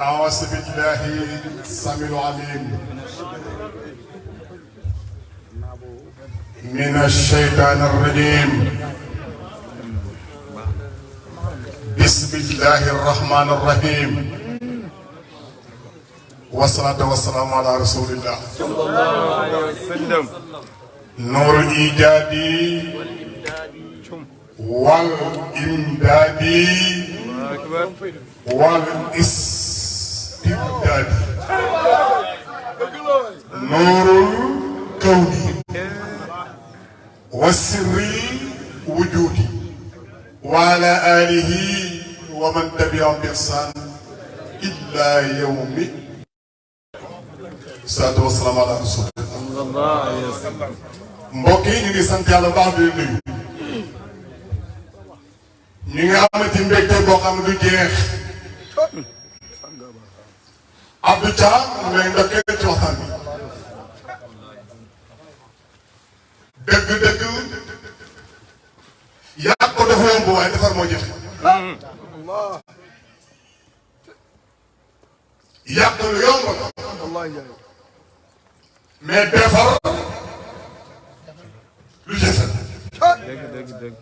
أعوذ بالله السميع العليم من الشيطان الرجيم بسم الله الرحمن الرحيم والصلاة والسلام على رسول الله صلى الله عليه وسلم نور الإيجاد والإمداد والاستبداد نور الكون والسر وجودي وعلى آله ومن تبعهم بإحسان إلا يوم الصلاة والسلام على رسول الله صلى الله عليه وسلم mbokk yi ñu ngi sant yàlla baax di nuyu ñu ngi amati mbégte boo xam du jeex Abdou Thiam mu lay ndokkee ci waxtaan bi dëgg yaa ko dafa yomb waaye defar moo jafe yàq lu yomb mais defar lu jafe dëgg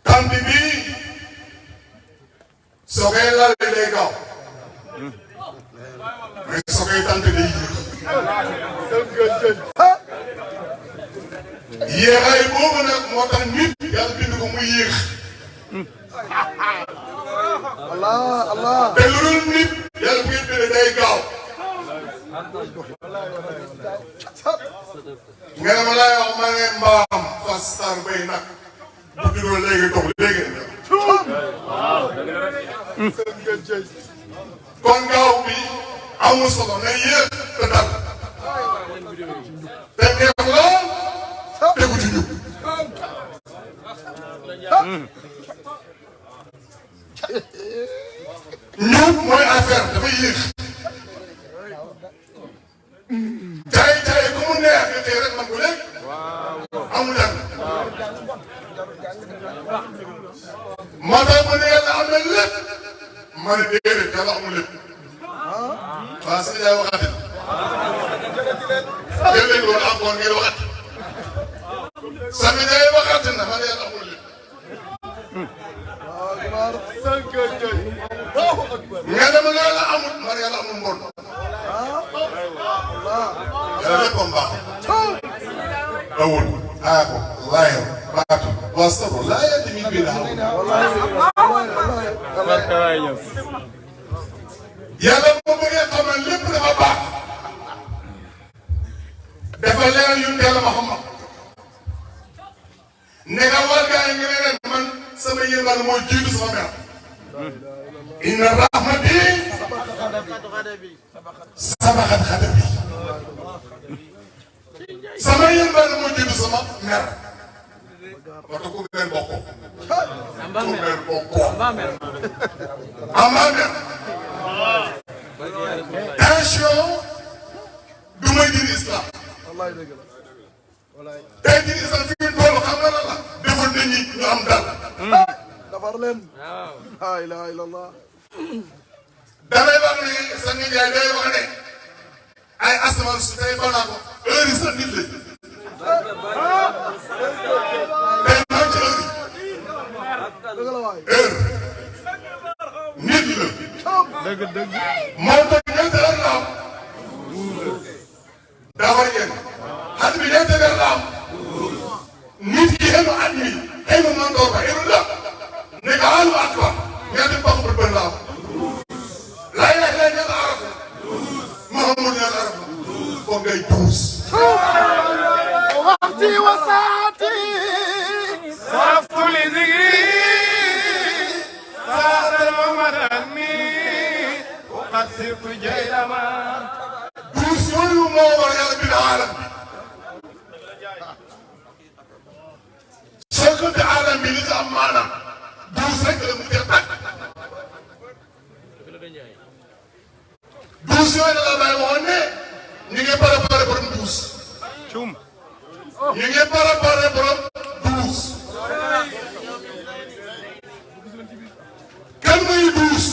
tant bi soo koy lalee day gaaw mais soo koy tant day yéexaay boobu nag moo tax nit yàlla bind ko muy yéex Allah te lu dul nit yàlla bu ngeen bind day gaaw nga ne ma laay wax ma ne mbaam fas tar bay nag bu juddoo léegi dox léegi kon gaaw bi amul solo na yéex te dal te neex lool tegu ci njub njub mooy affaire dafa yéex jaay ku mu neex nga tey rek man ko léegi amul yan ma tax ma ne yàlla am na lépp ma ne déedéet yàlla amul lépp waaw si jaay waxati jël leen woon encore ngeen waxati sami jaay waxati na ma ne yàlla amul lépp nga dama ne yàlla amul ma ne yàlla amul mbon yàlla lépp am baax awul aako laayam baatu waa sabro laa yàlla mi biir yàlla boo bëggee xamal lépp dafa baax dafa leer yu yàlla Muhammad ne nga war gaa yi nga ne leen man sama yërmande mooy jiitu sama mer inna rahmati sabaxat xadabi sama yërmande mooy jiitu sama mer waxtu ku ngeen bokk ku ngeen bokk ama mer tension du may diri islam tey diri islam fi ñu toll xam nga lan la defal nit ñi ñu am dal defar leen la ilaha illallah damay wax ne sa nit yaay day wax ne ay asamaan su tey banaa ko heure yi sa nit la tey maa ci heure nit la dëgg moo tax ñeenti heure la am dafa yéen at bi ñeenti heure la am nit ki xenu at mi xenu mandoor ba xenu la ne ka alu akbar ñeenti pax bu bën la am lay lay lay ñeenti araf Muhammad ñeenti araf foog ngay duus waxti wasaati saftu li zikri saatal mamadan mi waqad sirtu jaylama duus yooyu moo war yàlla bi aalam sokkante aalam bi li ci am maanaam duus rek la mu jeex tàkk duus yooyu la la bàyyi waxoon ne ñu ngi préparé borom duus ñu ngi préparé borom duus kan muy duus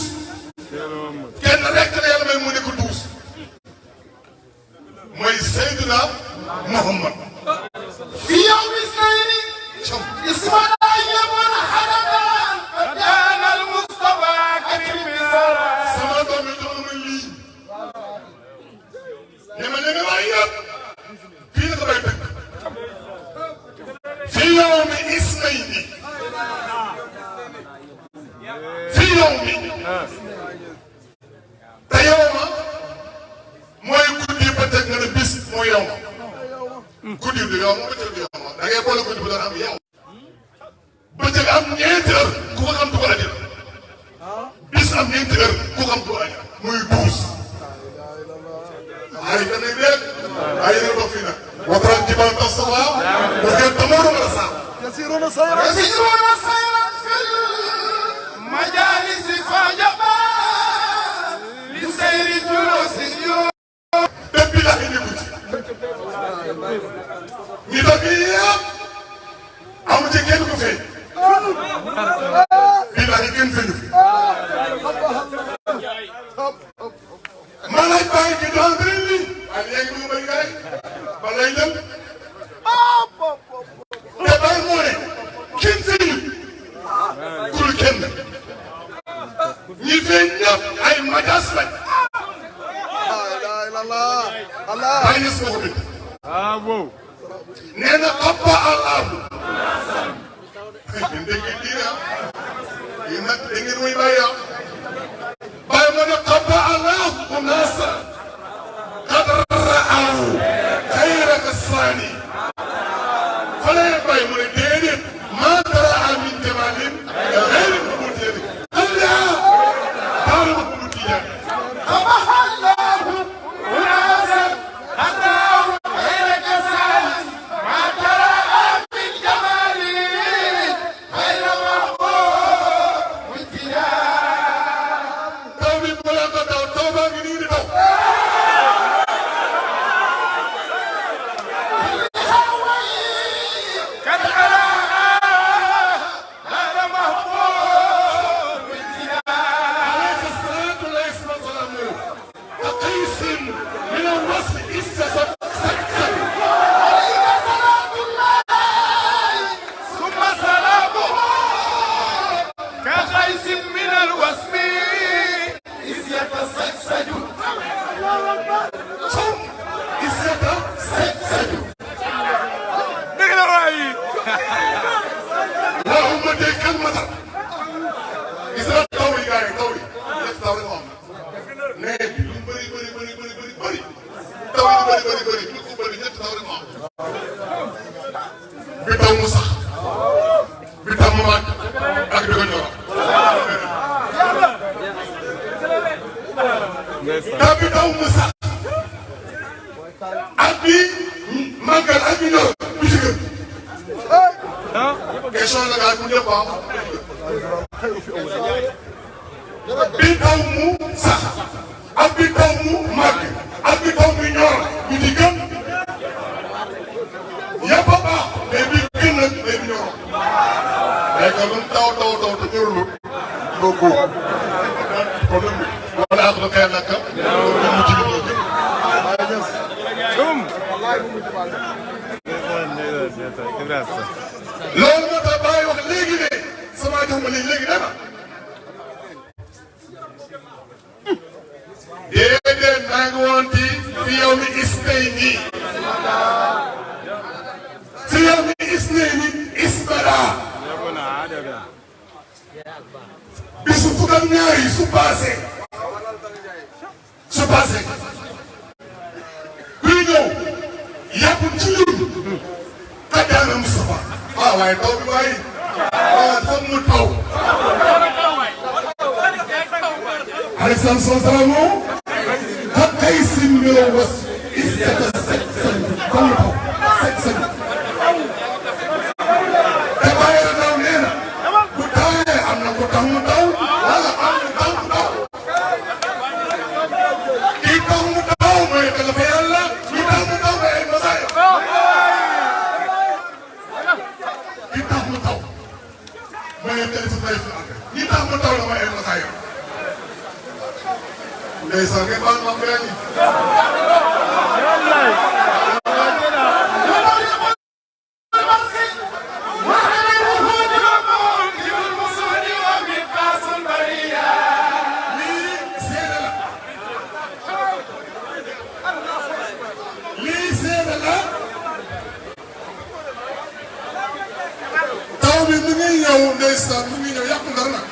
ñëw ndeysaan mu ngi ñëw yàqu dara nag.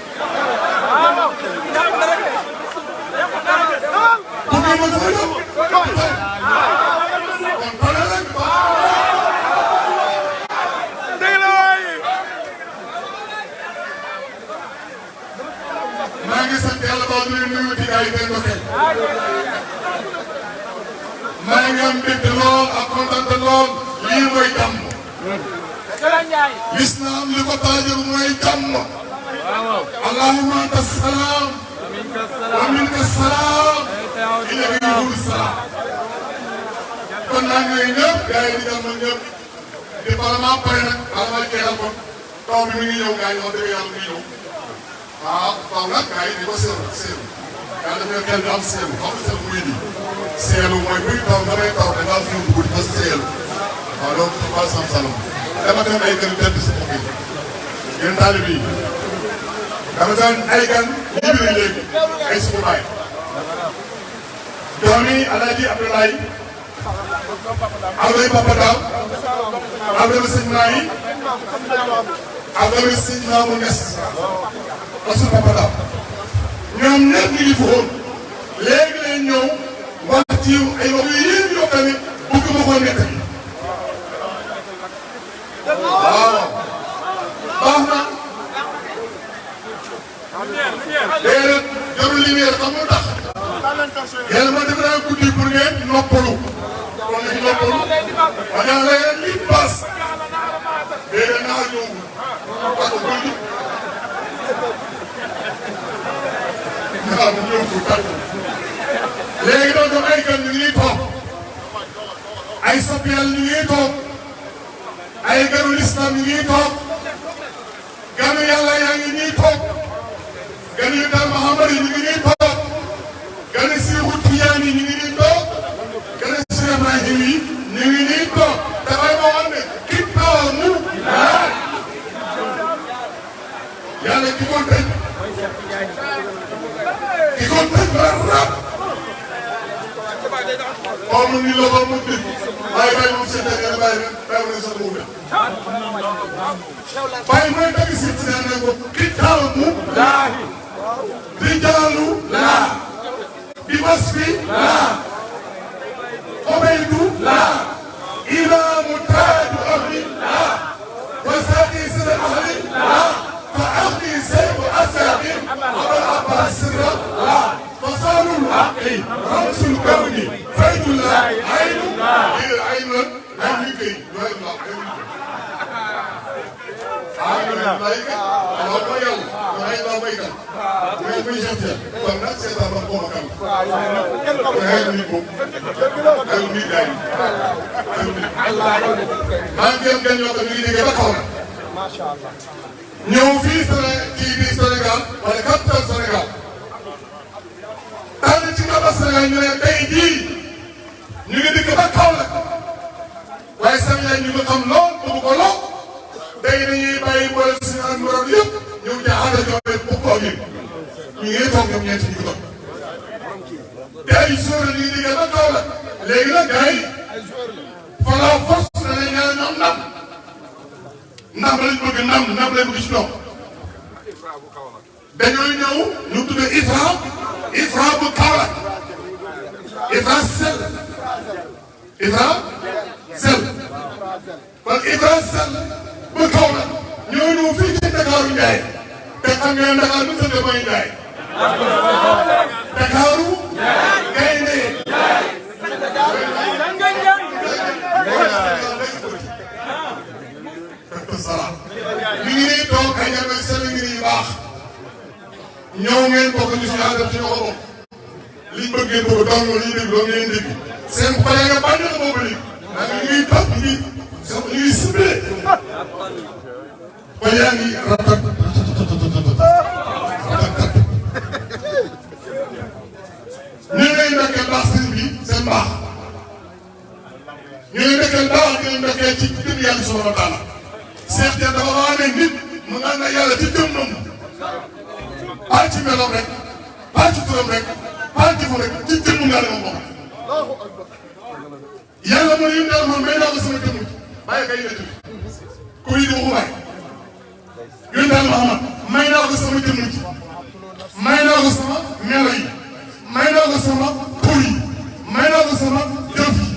bu ngeen ma dafa ñëw. kon pare rek. maa ngi sant yàlla ba nuyu di gars yi benn bokkeel. maa ngi am mbégte lool ak kontaan lool lii mooy jàmm. l'islam li ko taajal mooy jàmm. allahumma anta salaam. wa minka salaam. ilayka yahudu salaam. kon maa ngi lay ñëpp gars yi di jàmmal ñëpp. di bala maa pare nag bala maa jeexal ko taw bi mi ngi ñëw gars yi wax dëgg yàlla mi ngi ñëw. waaw taw nag gars yi dañu ko seetlu. yàlla dafay xel di am seetlu xam nga seetlu muy nii. seetlu mooy buy taw damay taw da ngaa fi mu dugg ba seetlu. waaw donc dafa sam salam. dama doon ay gan tedd si mbokk yi. yéen taalib yi. dama doon ay gan ñibbi nañ léegi ay suñu baay. doomi Alaaji Abdoulaye. Abdoulaye Papa Daw. Abdoulaye Sëñ Maay. Abdoulaye Sëñ Maamu Nes. ak suñu Papa Daw. ñoom ñëpp ñu ngi fi woon. léegi lañ ñëw wax ci ay wax yu yéen yoo xam ne bëgg ma koo nekk. waaw baax na. déedéet jarul lumière xam nga tax. yàlla man defe naa guddi pour ngeen noppalu. kon nañu noppalu. waaye yàlla yeneen li paas. déedéet naa ñëw. parce que guddi. waaw ñëw ko tàggu. léegi donc ay gan ñu ngi toog. ay soppi yàlla ñu ngi toog. ay ganu lislam ñu ngi toog. ganu yàlla yaa ngi nii toog. ganu yu daal Muhammad yi ñu ngi nii toog. ganu Seexu Tijaan yi ñu ngi nii toog. ganu Seex Ibrahim yi ñu ngi nii toog. dafay moo xam ne kitaabu laay. yàlla ki ko tëj. ki ko tëj la rab. xaw ma ni la ko mu tëj. waaye bàyyi moom seen tëj bàyyi na sax mu wute. bàyyi mooy dëgg si ci ne ko kitaabu laahi. rijaalu laa. bi wasfi laa. obaydu laa. imaamu taaju ahli laa. wasaaqi sira ahli laa. fa ahli sayfu asaabi. abal abbas sirra laa. فصار الحق رمز الكون فيد الله عين غير عين عينكي غير الله عين الملائكة الله يلا وعين الله بيتا وعين بيشتى فالناس يتبقوا مكان وعين ميكو عين ميكاي ما نجم كان يوم تبيني كذا كون ما شاء الله نيو في Sénégal wala capital Sénégal daal di ci Kaba Sénégal ñu ne tey jii ñu ngi dikk ba Kaolack waaye Sénégal ñu ngi xam lool bëgg ko lool tey dañuy bàyyi mboolem suñu àndandoo yëpp ñëw jaaxal ak ñoom it bu ko ñu ngi toog ñoom ñeenti ñu ko toog te ay jour ñu ngi dikkee ba Kaolack léegi nag gars yi fa la force danañ ñaan ñoom ndam lañ bëgg ndam lañ bëgg ci ñoom dañoo ñëw ñu tuddee IFRA bu Kaolack IFRA sel kon IFRA sel bu Kaolack ñoo ñëw fii ci Ndakaaru Njaay te xam ngeen Dakar nu mu tëddee mooy Njaay Ndakaaru gaynde ñu ngi nii toog ay ñaar sel ngi nii baax ñëw ngeen bokk ñu si àndal ci ñoo ko bokk liñ bëgg ngeen bëgg doon liñ dégg doon ngeen dégg seen xale nga bañ na boobu léegi daa ngi ñuy topp ñu ngi sibbee ba yaa ngi ratat ñu ngi ndokkeel baax sëñ bi seen baax ñu ngi ndokkeel baax ñu ngi ndokkeel ci dëgg yàlla subhanahu wa taala Cheikh Dia dafa wax ne nit mu naan na yàlla ci jëmmam pas ci meloom rek pas ci turam rek pas ci fu rek ci jëmmu nga ne ma bokk yàlla mooy yu daal man may naa ko sama jëmm bàyyi kay yëngatu ku yi di waxu waay yéen daal Muhammad may naa ko sama jëmm ji may naa ko sama melo yi may naa ko sama tur yi may naa ko sama jëf yi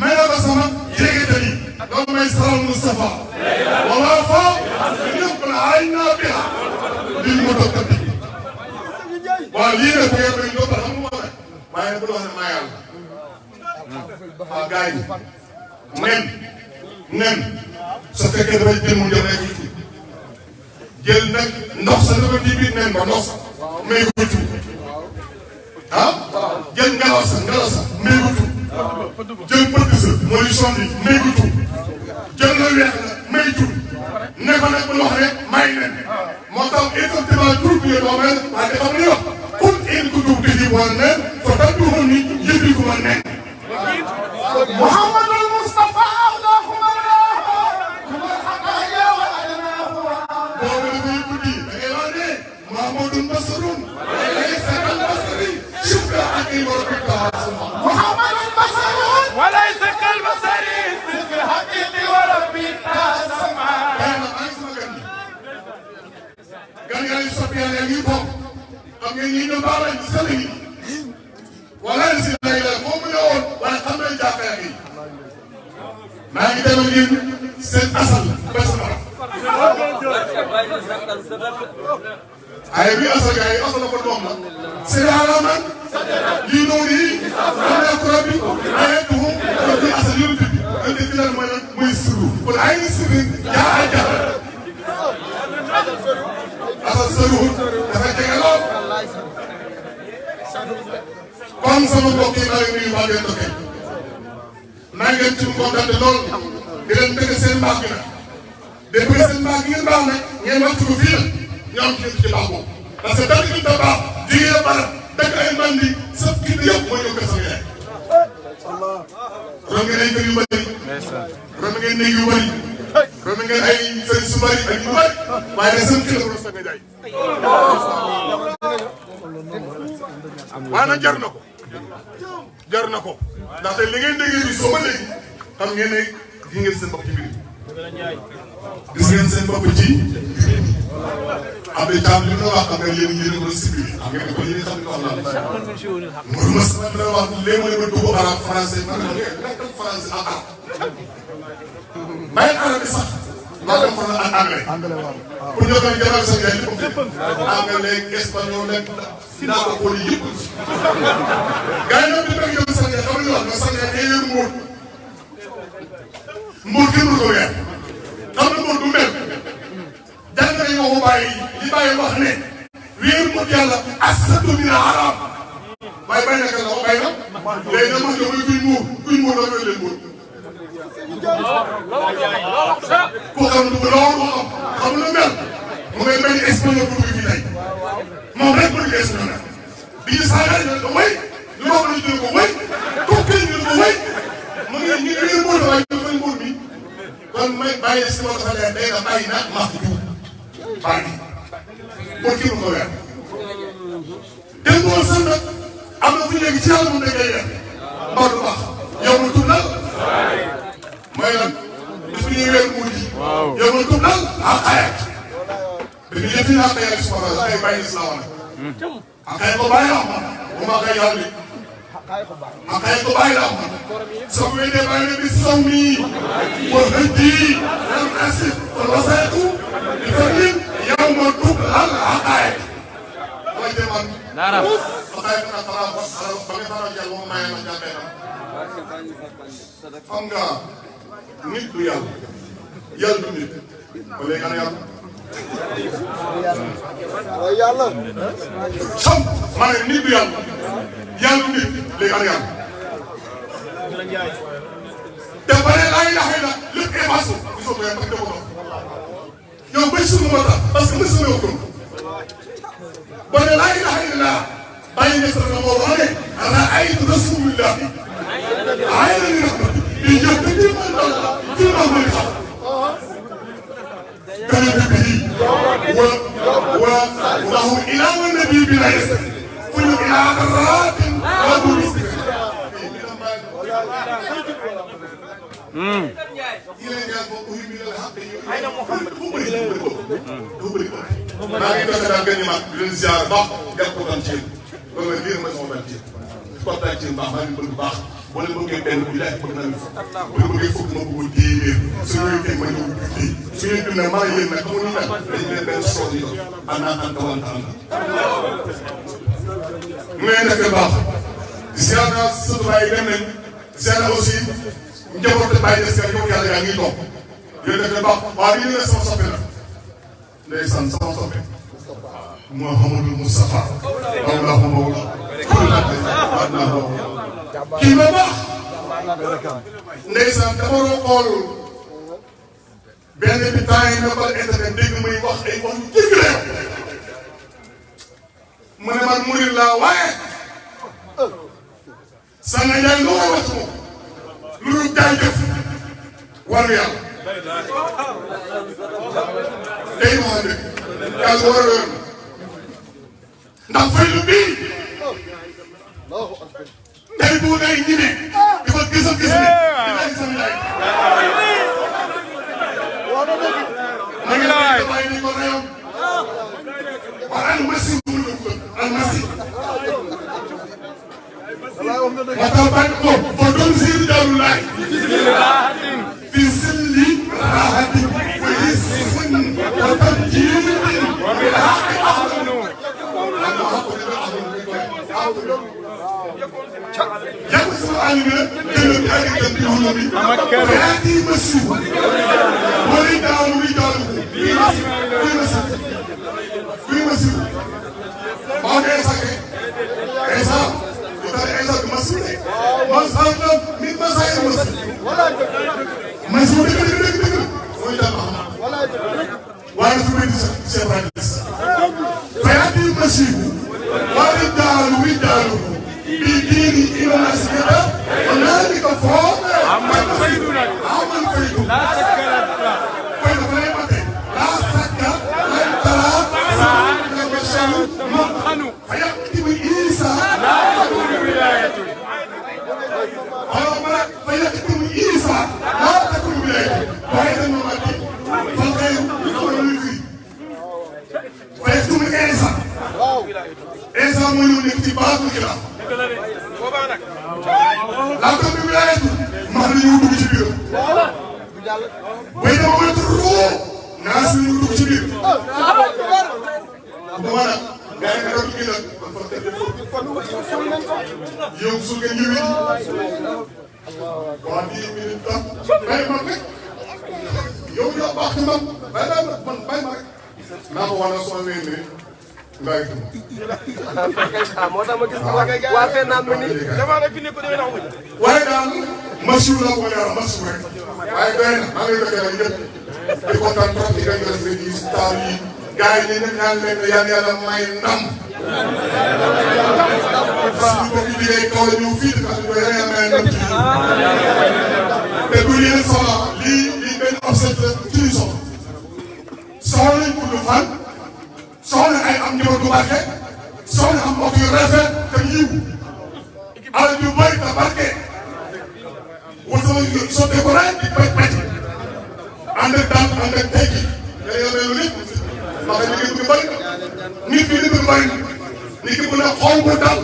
may naa ko sama jeexital yi loolu may saral Mustafa wala fa ñëpp na ay naa bi lii ma doog a bi waaw lii nag bu ngeen koy doog a xam nga waaye bu doon ne maa yàlla waaw gars yi nen su fekkee dafay jël mu jël rek jël nag ndox sa dafa ci biir nen ba ndox sa may ko tuut ah jël ngelaw sa may ko tuut jël pëdd sa mooy sondi may ko tuut jël la weex la may tuut ne ko nag bu wax rek may nen moo tax effectivement tur bi doo mel waaye dafa am li wax kun in ko tuut di wala nen fa tax du xool ni yëndi ko ma nen Muhammadul Mustafa محمود بصر وليس كالبصري شوف يا حكيم ربك محمد بصر وليس كالبصري شوف يا حكيم وربك سمع انا عايز مغني غني على سفيان يجي بوم am ngeen ñi ñu baara ci sëriñ yi wala si lay la moom mu ñëwoon waaye xam nañ jàppee yi maa ngi dem ak yéen seen asal bés na ay bi asal gars yi asal na ko doom la c'est la man lii noonu yi am na kuréel bi ay tuxum ak bi asal yëpp bi indi fi lan mooy lan mooy suru kon ay ni suru yaa ay jar asal suru dafa jege lool comme sama mbokk yi maa ngi nuyu maa ngi leen dokkee maa ngi leen ci kontaan lool di leen bëgg seen mbaax bi nag de bëgg seen mbaax bi ngeen baax nag ngeen wax ko fii nag ñoo am ci baax boobu parce que dëkk bi da baax jigéen bara dëkk ay mandi sëf kii bi yëpp mooy ñëw kër sama yaay rom ngeen ay kër yu bëri rom ngeen néeg yu bëri rom ngeen ay sëriñ su bëri ak yu bëri waaye nag seen kër la sama jaay waaye nag jar na ko jar na ko ndaxte li ngeen déggee bi soo ba léegi xam ngeen ne gis ngeen seen bopp ci mbir gis ngeen seen bopp ci Abdou Thiam li nga wax xam nga yéen yéen a ko si biir xam ngeen ko yéen xam nga wax la Mourou Moussa dina wax léegi ma ne ma dugg arabe français ma ne ma nekkal français ak arabe bàyyi arabe sax loo dem fa ak anglais pour ñoo koy jëlaat sa yaay lépp anglais espagnol lekk naa ko xool yëpp gars yi nag di bëgg yow sa yaay xam nga wax nga sa yaay day yor mbóot mbóot kenn du ko weer xam nga mbóot du mel jàng nañu waxu bàyyi li bàyyi wax ne wéer mbóot yàlla asatu min arab waaye bay naka la bay na léegi nag man de mooy kuy muur la wér leen mbóot ku xam lu loolu xam lu mel mu ngay mel ni espagnol bu dugg fii tey moom rek bu dugg espagnol bi ñu saaga ñu ko wéy ñu wax ñu ko wéy kooku ñu ko wéy mu ngi ñu ngi mbóot waaye ñu koy mbóot bi kon may bàyyi si ma dafa leer day nga bàyyi nag max du bàyyi pour kii ko weer dégg nga sax nag am na fu ñu léegi ci yàlla moom dañ koy def mbaa du baax yow ma tudd nag mooy lan bis bi ñuy weer muur yi yow ma tudd nag ak xayat dañuy def fii ak xayat si wàllu ay bàyyi si la wane ak xayat ko bàyyi la wax man bu ma xëy yàlla bi ak xayat ko bàyyi la wax man soo ko wéetee bàyyi na bi saw mi wa hëddi lam asif wal wasaytu di fa lim yow ma tudd lan ak xayat mooy demal ak xayat na xalaat ba nga xalaat jàll moom maye ma jàppee na xam nga nit du yàlla yàlla du nit ba léegi ana yàlla yàlla xam ma ne nit du yàlla yàlla du nit léegi ana yàlla te ba ne laa ilaha illa lépp effacé gisoo ko yàlla parce que dafa doon yow bay suñu moo tax parce que mësu na ko ba ne laa ilaha illa bàyyi nga sax na moo wax ne raaytu rasulillah ay la ñu يجب في الأمر بنبيه وله إله النبي بلا يسر كل إله رات وابو yi lay ñaan bokk yi mi la xam te ñu ay na Muhammad bu bëri bu bëri maa ngi doxe daal gën mag di leen ziar baax jàpp ko tan ci loolu la lii mooy sama benn ci kontaan ci baax maa ngi bëgg baax boo leen bëggee benn bi laaj bëgg naa fa boo leen bëggee fukk ma bëgg téeméer su ñuy teg ma ñëw junni su ñuy dund maa yéen nag xamuñu nag dañu leen benn sool yi ana anta wanta anta mu ngi nekk baax ziar naa sëtu baay dem nañ ziar naa aussi njabootu bàyyi des kër yow yàlla yaa ngi toog yooyu def na baax waaw lii la sama soppe la ndeysaan sama soppe Mouhamadou Moustapha Allahu Mawla kii ba baax ndeysaan dama doon xool benn bi temps yi na bal internet dégg muy wax ay wax yu jéggi la mu ne man murid laa waaye Sana Ndiaye lu may wax moom lu dul jaajëf waru yàlla day wax dëgg yàlla war a yoon ndax faylu bii tey bu ngay ñime di ko gisam gis ne dina gisam yaay ma ngi lay bàyyi ni ko réew waaye almasi mu la ko almasi waxtaan bàyyi ko fa doon siir daaru laay fi silli raxati wa hissin wa tanjirin wa bil haqqi ahsanu yàgg sama àll bi nag gën a yàgg dem di wala bi fayaati masi wari daanu wi daanu bii masi maa ngi sake Esa Esa du masi de masala min masay masi dëgg mooy daal waaye su ma di Cheikh Radis fayaati masi wari daanu wi daanu bii diini ila nasibata hunaalika fawza amman faydu laa faydu fa lay mate laa sakka lan tara sa'a basharu mukhanu fa yaktibu Isa laa takunu wilayatun fa yaktibu Isa laa takunu wilayatun waaye dañu mate fa xëy fa yaktibu Isa mooy lu nekk ci baatu xilaaf laa ko bi wilaayatu maa ngi ñëw dugg ci biir way dama wetu roo naa si ñu dugg ci biir bu ma nag gars yi nga doon kii nag yow su ngeen ñëwee waa 10 minutes tam bàyyi ma rek yow yaa baax ci man bàyyi ma rek naa ko wane sama 20 minutes Baik tu. Mau tahu mungkin warga nama ni. Nama lagi ni kau dah nak buat. Warga masuk lah boleh masuk. Baik kan, kami berkata ini. Di kota Truk kita juga sedih sekali. Gaya ini yang main enam. Sebab dia kalau nyufit kan dia yang main enam. Tapi dia salah. Di ben offset tu so. Salah pun fan. soxla ay am njaboot bu barke soxla am mbokk yu rafet te yiw alal yu bëri te barke wala sama sottee ko rek di pàcc pàcc ànd ak daal ànd ak tey jii yàlla mel ni lépp ndax liggéey bu bëri nit ki liggéey bu bëri nit ki bu ne xol mu dal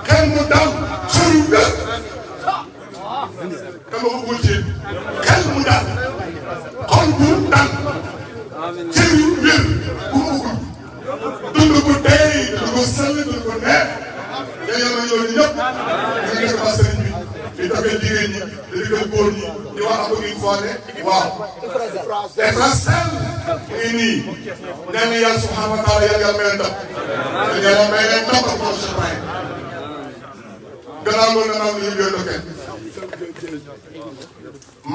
xel mu dal xol yu wér dama ko bëggoon ci xel mu dal xol bu dal xel yu wér bu ma bëggul dund ko tey dund ko sell dund ko neex nga yàlla yooyu ñëpp ñu ngi nekk ba sëriñ bi di defee jigéen ñi di defee góor ñi di wax ak une fois ne waaw Efrasel mu ngi nii ñaan yàlla subhanahu wa taala yàlla may leen ndam te yàlla may leen ndam ak projet may gannaaw loolu na naan ñu ngi dokkee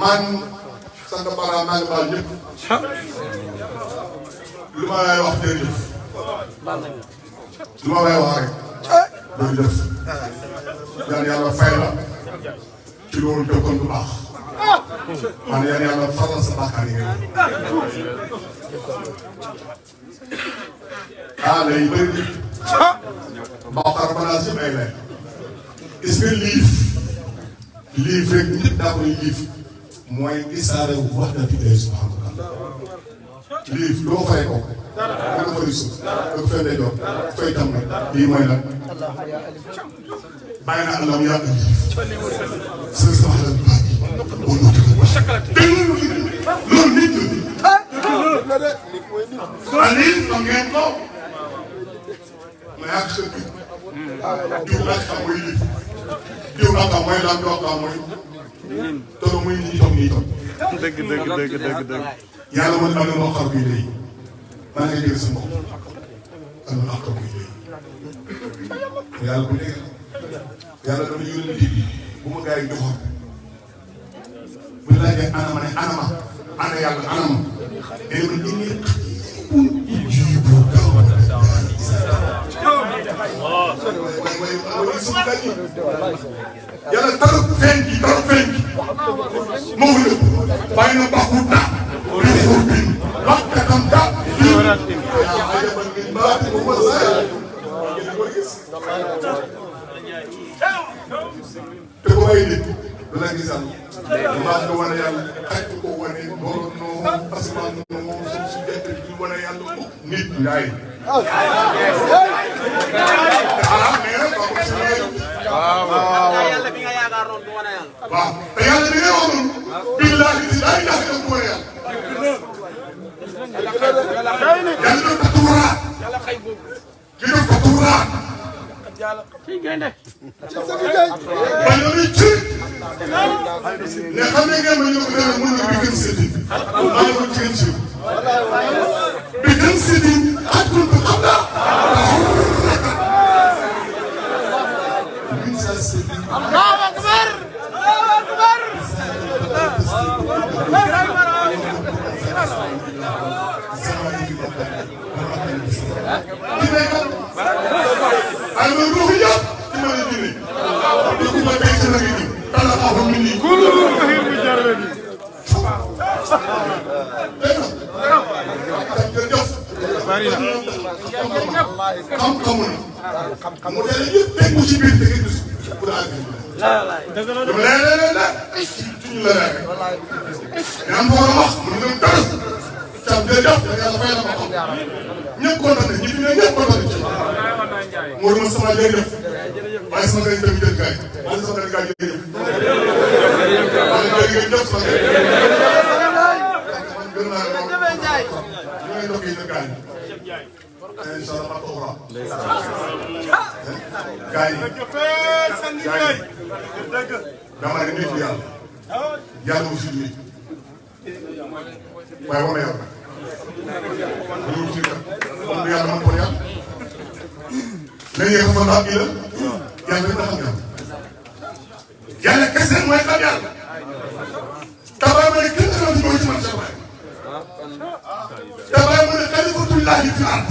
man sant Bara maa ngi baal ñëpp lu ma lay wax jërëjëf lu ma lay wax rek jërëjëf yàlla yàlla fay la ci loolu jokkoon bu baax man yàlla yàlla faral sa bàkkaar yi ngay lay bëri bàkkaar balaa yëpp ay lay gis nga liif rek nit daa koy liif mooy isaare wahdati llahi subhanahu wa taala lii doo fay ko da nga fay suuf da nga fay ndeyjoor fay tam nag lii mooy lan bàyyi na allah yaa ngi sëñ sama xelal loolu nit la Aliou xam ngeen ko ma yàgg sa biir diw nag xam mooy lii diw nag xam mooy lan doo xam mooy tolo muy nii toog nii toog dëgg yàlla man am na loo xam buy léegi maa ngi dégg sa mbokk am na loo xam buy léegi yàlla bu dégg yàlla dama yónni nit bi bu ma gars yi joxoon bu ñu laajee anama ne anama ana yàlla anama day mën indi jiibu yàlla tarab feeñ gi moo ngi lëpp bàyyi na baax wut naa li xur bin wax katam da yaa ajaban min baati wa wasaaya te bu ay nit du la gisal mbaa nga wane yàlla xaj ko wane loolu noonu asamaan noonu suuf si jant bi wane yàlla nit yaay yàlla bi nga yaakaar noonu du wane yàlla. waaw te yàlla bi ngay wax noonu. billaahi laa ilaaha illa huwa yàlla. yàlla doon ko tuuraat. ki doon ko tuuraat. ba ñëwee ci. ne xam ne ngeen ma ñëw ko demee mën na bi gën séddi. maa ngi ko ci gën si. bi gën séddi xaj ko xam naa. Allahu akbar! Allahu akbar! xam-xamu ne yëpp tegu ci biir da ngay gis pour dëgg la léeg-léeg suñu la rek ñaan ko war a wax mu ne dara cam jërëjëf yàlla fay la ma xam ñëpp kontaan nañ ñi fi ne ñëpp kontaan nañ ci moo dama sama jërëjëf waaye sama gën tamit jël gaay waaye sama gën gaay jërëjëf waaye jërëjëf sama gën gën naa ñu ngi doog yi gaay incha allah maa ko war gaay dama ne nit yàlla yàlla aussi nit waaye war na yàlla ñu ci comme yàlla man ko yàlla léegi nga fa ndax ila yàlla rek xam yàlla yàlla kese mooy xam yàlla tabaay ma ne kenn xamante mooy ci man sa baay tabaay ma ne xalifatullahi fi ard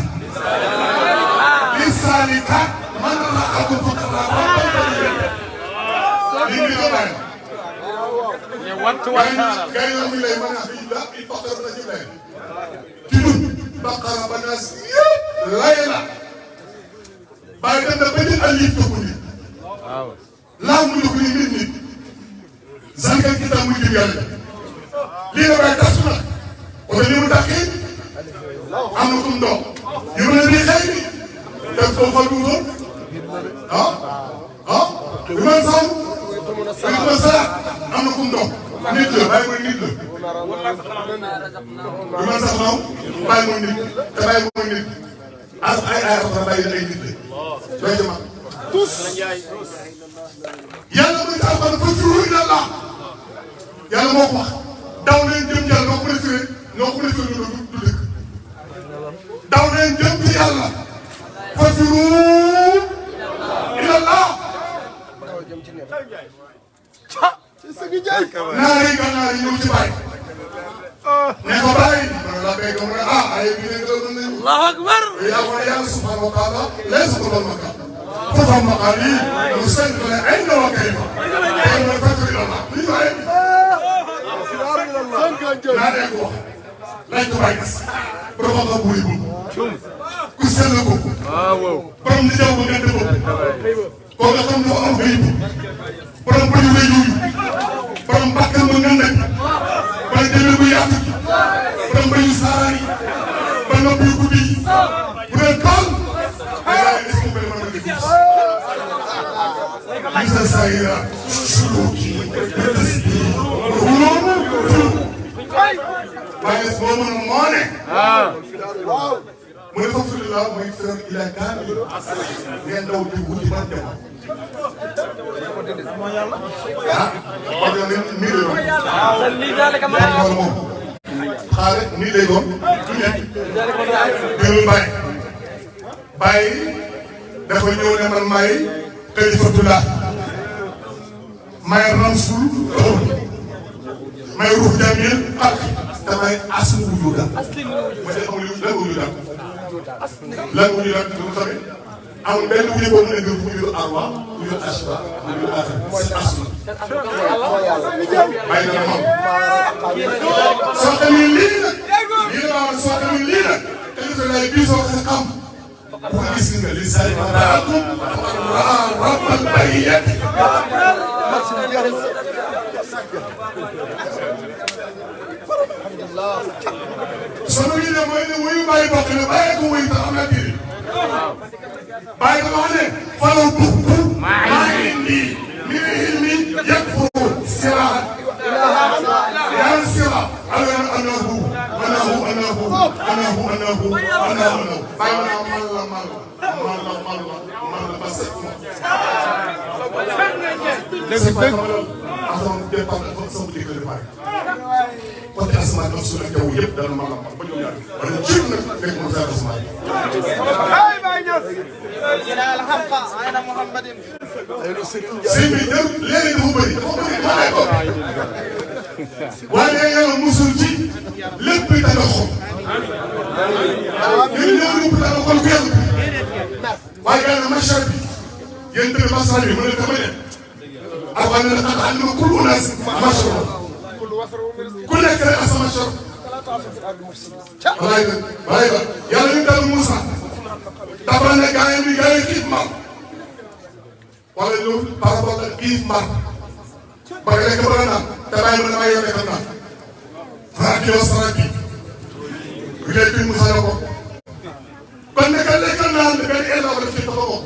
li salika man raqatul faqra li ngi do baay gay na mi lay mën a fi la il faqar na ci lay ci dun baqara banas yëpp lay la bàyyi dem na ba nit alif ko nit laa mu ko nit nit zangal kitab mu jëm yàlla lii la bay tas na wala li mu taxee am na kum dox yu mën a di xëy ni def ko fa duuroon yu mën saw yu mën salaat am na kum dox nit la bàyyi mooy nit la yu mën sax naw bàyyi mooy nit te bàyyi mooy nit ay rafet bàyyi ay nit la doy jama tous yàlla muy alxuraan fa firu ila Allah yàlla moo ko wax daw leen jëm yàlla noo ko defee du dëkk daw leen jëm ci yàlla fa firu ila Allah naari gànnaar yi ñëw ci bàyyi ne ko bàyyi ma la béy ko mu ne ay bi ne gël nañu Allahu akbar yaa ko yàlla subhanahu wa taala laysa ko doon makka foofa maqaam yi mu sëñ ko ne ay na wa kayfa ay na fa firu ila Allah li ñu ay naa leen ko wax lañ ko bàyyi gas borom xam-xam bu yëngu ku sell ko borom di jaw ba nga dëboo koo nga xam ne am nga yëngu borom bëri lay yooyu borom bàkkal ba nga nekk bay demee bu yaatu gi ba mbayu saaraan yi ba noppi yu guddi yi bu dee tool yaa ngi est-ce que mbay mën na def gis sayira suluki tasbi wuloomu waaye moo mën moo ne mu ne fafilillah mooy firar ila kaamil ngeen daw di wuti man dem wax nga nii lay doon loolu moom xaare nii lay doon du nekk déglu Baye dafa ñëw ne man maay xalifatullah maay ramsul maay ruux jamil xalq te maay aslu wujuda ma de amul lan wujuda lan wujuda du mu xamee amul benn wuju boobu mu ne nga wujudu arwa wujudu ashba wujudu axir c'est aslu bàyyi dana xam soo xamee lii nag lii la wax soo xamee lii nag xalifatullah bii soo ko xam bu gis nga li say raakum raa rabbal bariyat sama yi ne mooy ne wuyu bàyyi bokk ne bàyyi ko wuyu tax am na diri bàyyi ko wax ne falaw bukku maa indi min ilmi yakfuru sira yan sira alan anahu bàyyi ma naa man la ba set moom dëgg asom départ dafa sama diggante bàyyi côté asamaan doon suuf ak jaww yëpp dana ma ba ñoom ñaar wala jiw nag fekk mu saa asamaan sëñ bi ñëw léegi dafa bëri ma lay ko waaye yàlla musul ci lépp bi dana xol ñun ñëw ñu dana xol ku yàlla waaye yàlla machar bi yéen tamit masal bi mu ne dama dem ak waa ne la xam ne ma kul unaas machar ku nekk rek asama machar walaay ba yàlla ñu dal Moussa dafa ne gaa yi xiif mar wala loolu par rapport ak xiif mar ba nga lekk bëgg a naan te bàyyi ma damay yore ka naan xanaa kilo sarak bi bu dee bii Moussa yoo ko kon nag lekk naan ne benn élément la fi dafa bokk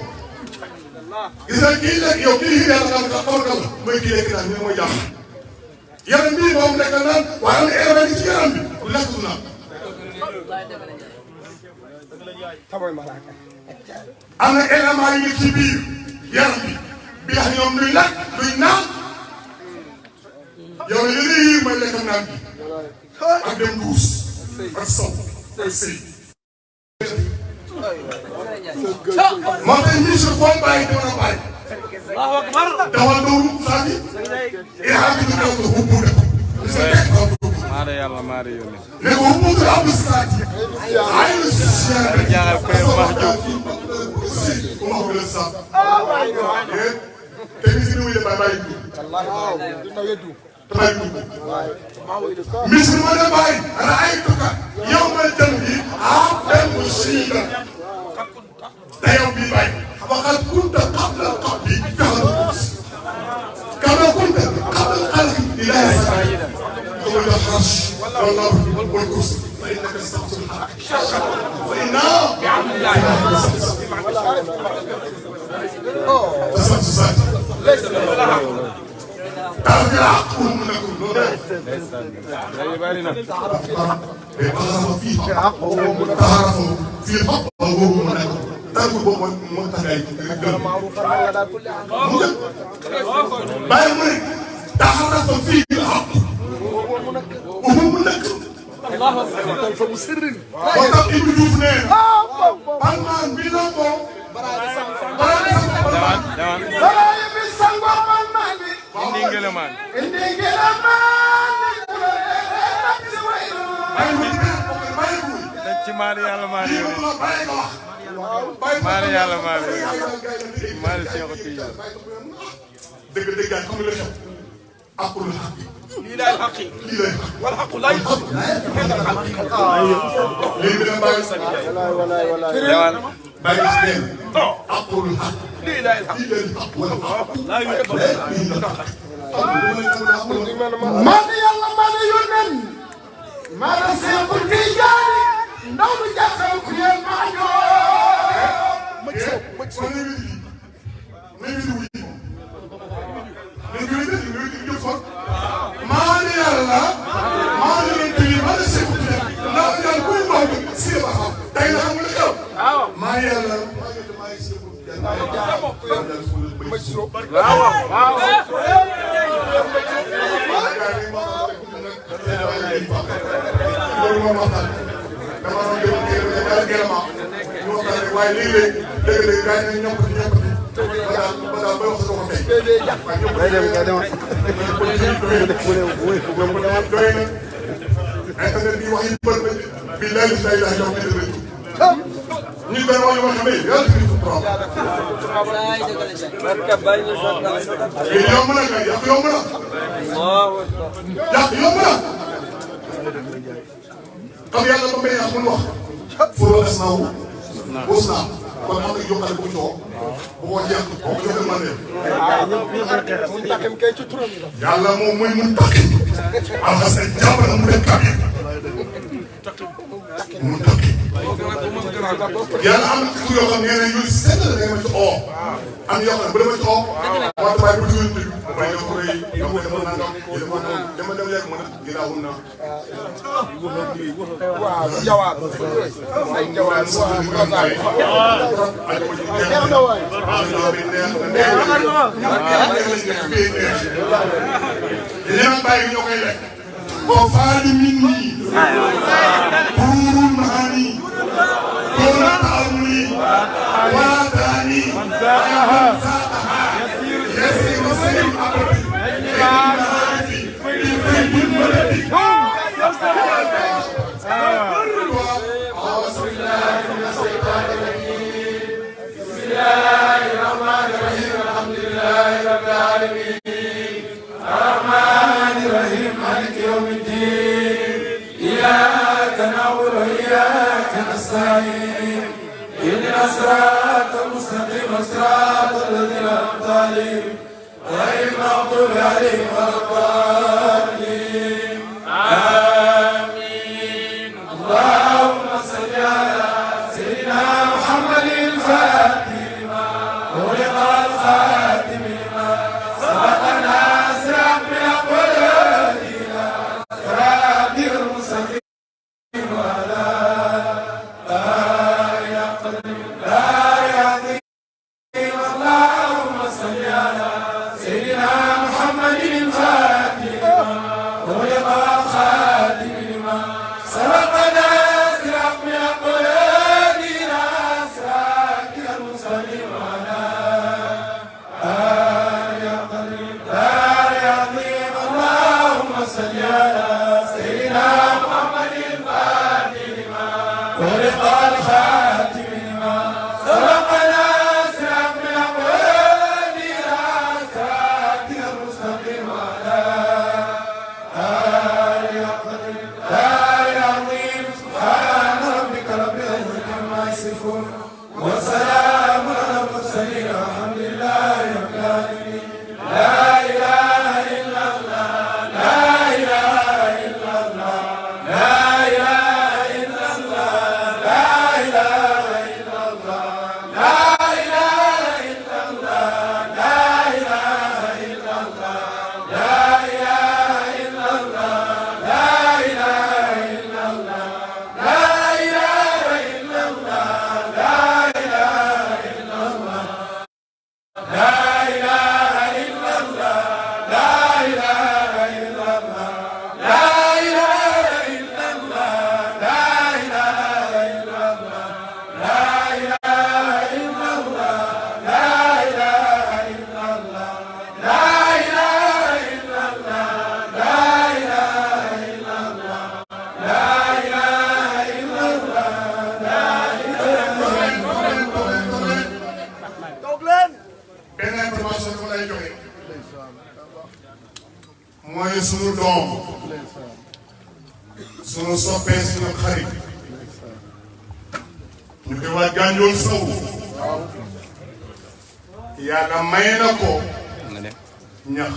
gis nga kii lekk yow kii yi yàlla xam nga xamal kan la mooy kii lekk naan ñu ne mooy jàmm yaram bii moom lekk naan waaye am na élément yi ci yaram bi bu lekk du naan am na élément yi ci biir yaram bi bi nga xam ñoom luy lekk luy naan yow li lay yii mooy lekk naan bi ak dem duus ak sow ak sëy moo tax ministre boo bàyyi dama la bàyyi dawal dawlu saa bi yaa ngi kaw ko hubbu de maare yàlla maare yónni ne ko hubbu de am saa ji ay lu siyaare jaaral ko wax jóg si ko wax le sa te mi si ni wuy bàyyi misir ma ne bàyyi ra'aytuka yawmal jam'i abdan mushidan te yow bii bàyyi waxal kunta qabla al-qabli kama kunta qabla al-khalqi ilaa sa'ida wal arsh wal ard wal kursi fa innaka samsul haq fa inna bi'amdillahi samsu saati تعرف الحق وهم لكم تعرفوا في الحق وهم لكم تعرفوا منتهى باي من تعرف في الحق وهم لكم الله اكبر فمسر وطب ابن جوفنين بانمان بيلانبو Ndingeleman ci maari yàlla maari yónni maari yàlla maari yónni maari Cheikh Tidiane dëgg dëgg xam nga xew aqul haqq lii laay xaqi wal xaqu laay léegi dama bàyyi sa demal bàyyi si leen aqul haqq lii laay xaq lii leen haqq wala haqq man yàlla man yónneen man Seexul Tijaani ndaw mi jaxal ku yéen maa ñoo maani yàlla maani yonent bi maani Seexul Tijaan ndax ñaan kuy mbokk si ba xam tey na xam nga xew maani yàlla maani Seexul Tijaan loolu moom waxtaan dama doon déglu gërëma ñu waxtaan rek waaye léeg-léeg dëgg-dëgg gars yi ñoom ba daal bay wax sa ko tey doy na internet bi wax yi bër na bi lay li lay laaj ñoom bi dëgg ñu benn wax yu wax ne yàlla ci ñu problème yomb na kay yàq yomb na yàq yomb na xam yàlla ba mbéy mun wax furo asnaaw bos naa kon am na yokkale bu ko bu ko jeex boo ko joxee man yàlla moom mooy mun takki alxasan jàpp na mu dem kàddu mu takki yàlla am na tur yoo xam ne nee na yu sedd la nga ma ci oo am yoo xam ne bu dama ci oo wante waaye bu dugal bi may ñoo ko rëy ñoo ko defoon nangam dama dem léegi mën a giraawul na waaw jawaab ay jawaab yeneen bàyyi ñoo koy lekk boo faali min nii buurul maani doona taamuni waataani saataha yasiru sayru abadi maarifi fi bilmaladi الرحمن الرحيم مالك يوم الدين إياك نعبد وإياك نستعين اهدنا الصراط المستقيم صراط الذين أنعمت عليهم غير المغضوب عليهم ولا الضالين آمين اللهم صل على سيدنا محمد الفاتح لما خلق الخاتم لما سبقنا mooy sunu doom sunu soppee sunu xarit ñu koy waa Gandiol Sow yàlla may na ko ñax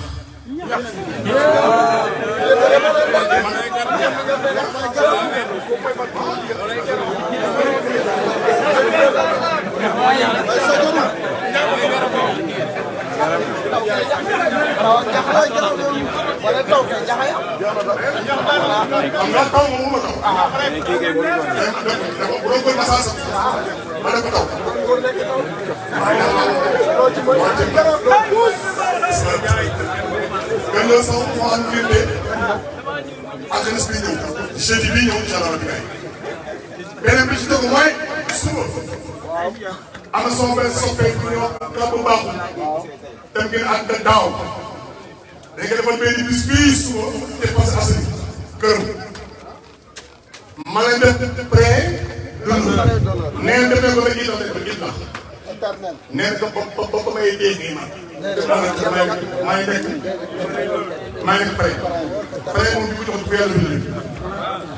Gannaaw sax mu am ngeen alxames bi ñëw jeudi bi ñëw incha allah rabi kay beneen bi ci dëgg mooy suba am na sama benn soppee bu ñuy wax kàbb baaxul dem ngeen ànd ak daaw da nga defal benn bis fii suba te passé asali kër ma leen def prêt dund neen defee ko ba gis ndax neen ko ba may dégg man maa ngi nekk prêt moom bi ko jox bu yàlla bind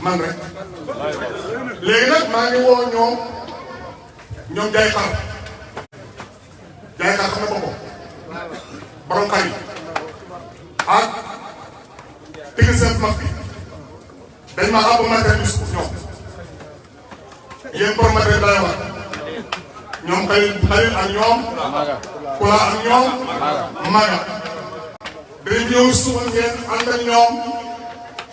man rek léegi nag maa ngi woo ñoom jaay xar xam na boppam borom xar yi ak technicien mag bi dañ maa àbb matériel bi suuf ñoom yéen borom matériel lay wax ñoom xalil ak ñoom kula ak ñoom maga dañ ñëw suba ngeen ànd ak ñoom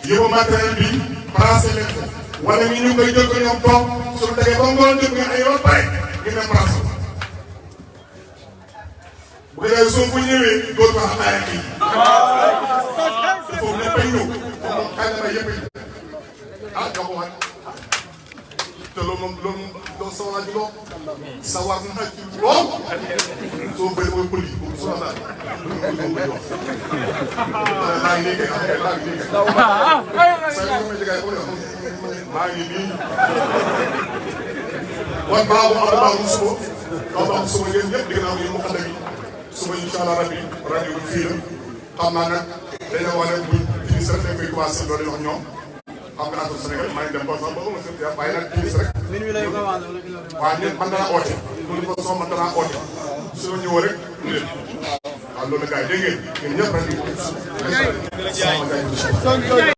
yóbbu matériel bi branché leen ko wala ñu koy jël ko ñoom toog suñu tegee ba ngoon jot ngeen ay yoon pare ngeen dem branché bu ko defee suuf bu ñëwee dóor ko xam naa kii foofu ñëpp ay ñëw moom xëy na yëpp ah jox ko waat te loolu sa waa ji loo sa war na ci lool soo bëri mooy pël yi su la laaj maa ngi nii maa ngi nii wan baaxul suba yéen ñëpp di gën a am yéen mu xale yi suba incha allah rabi rajo bi fii la xam naa nag dañoo wax ne buñ ci sa rek koy commencé loolu wax ñoom xam nga naa ko Sénégal maa ngi dem ba sax ba ma sëñ waaye nag timis rek. waaw ñun man danaa oote. loolu fa soo man danaa oote. su ma ñëwoo rek ñu leen. waaw loolu gars yi dégg ngeen ñun ñëpp rek ñu.